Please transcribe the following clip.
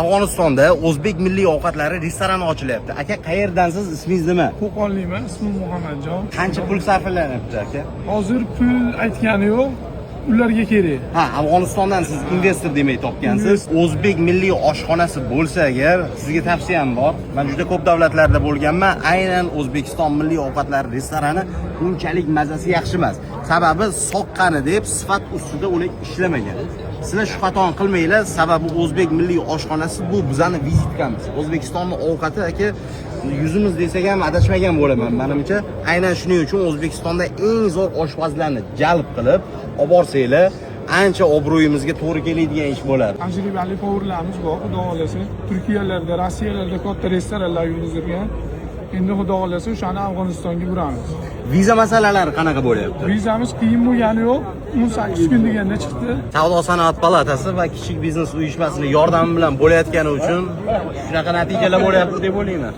Afg'onistonda o'zbek milliy ovqatlari restorani ochilyapti. Aka, qayerdansiz, ismingiz nima? Qo'qonlikman, ismim Muhammadjon. Qancha pul sarflanyapti, aka? Hozir pul aytgani yo'q, ularga kerak. Ha, Afg'onistondan siz investor demak topgansiz. O'zbek milliy oshxonasi bo'lsa agar, sizga tavsiyam bor. Men juda ko'p davlatlarda bo'lganman. Aynan O'zbekiston milliy ovqatlari restorani unchalik mazasi yaxshi emas. Sababi soqqani deb sifat ustida ular ishlamagan. Sizlar shu xatoni qilmanglar, sababi o'zbek milliy oshxonasi bu bizani vizitkamiz. O'zbekistonning ovqati, aka, yuzimiz desak ham adashmagan bo'laman menimcha. Aynan shuning uchun O'zbekistonda eng zo'r oshpazlarni jalb qilib olib borsanglar, ancha obro'yimizga to'g'ri keladigan ish bo'ladi. Tajribali повар larimiz bor, xudo xohlasa. Turkiyalarda, Rossiyalarda katta restoranlar yurgizilgan. Endi xudo xohlasa o'shani Afg'onistonga buramiz. Viza masalalari qanaqa bo'lyapti? Vizamiz qiyin bo'lgani yo'q, 18 kun deganda chiqdi. Savdo sanoat palatasi va kichik biznes uyushmasini yordami bilan bo'layotgani uchun shunaqa natijalar bo'lyapti deb o'ylayman.